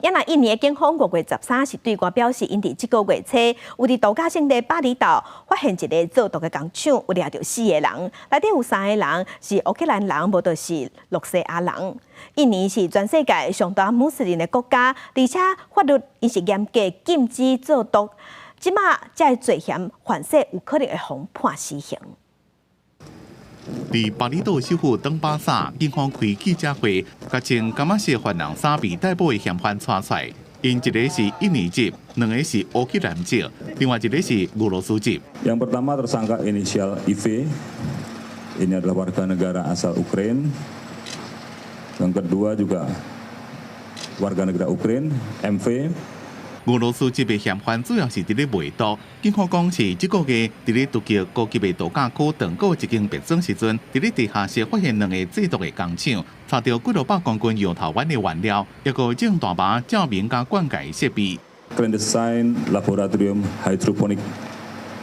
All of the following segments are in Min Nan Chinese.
也若印尼的警方5月13是對外表示，𪜶佇這個月初有佇度假勝地巴厘島發現一个製毒的工廠，有掠著四个人，內底有三个人是烏克蘭人，無就是露西亞人。印尼是全世界上大穆斯林的國家，而且法律𪜶是嚴格禁止製毒。這馬這个罪嫌犯勢有可能會予判死刑。佇巴厘島首府登巴薩，警方開記者會，共穿柑仔色犯人衫被逮捕的嫌犯帶出來，𪜶一个是印尼籍，兩个是烏克蘭籍，另外一个是俄羅斯籍。 Yang pertama tersangka inisial IV, ini adalah warga negara asal Ukraine. Yang kedua juga warga negara Ukraine, MV. 俄羅斯籍的嫌犯主要是佇咧賣毒，警方講是這個月佇咧獨居高級的度假區長果一間別莊時陣，佇咧地下室發現兩个製毒的工廠，查著幾落百公斤搖頭丸的原料，抑閣種大麻照明佮灌溉設備。 Clandestine Laboratorium Hidroponik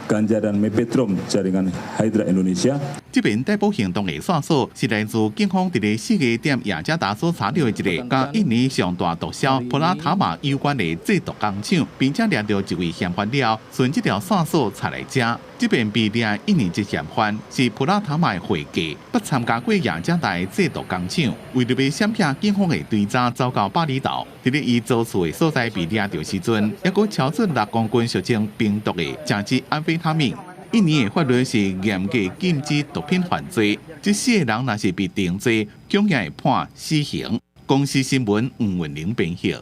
Ganja dan Mephedrone Jaringan Hydra Indonesia。這遍逮捕行動的線索是來自警方佇咧四月佇雅加達所查著的一个佮印尼上大毒梟普拉塔馬有關的製毒工廠，並且掠著一位嫌犯了，順這條線索查來遮。這遍被掠的印尼籍嫌犯是普拉塔馬的會計，捌參加過雅加達的製毒工廠，為著欲閃避警方的追查，走到巴厘島。佇咧伊租厝的所在被掠著時陣，抑閣超出6公斤俗稱冰毒的甲基安非他命。印尼的法律是嚴格禁止毒品犯罪，這四个人若是被定罪，恐驚會判死刑。公視新聞吳文玲編譯。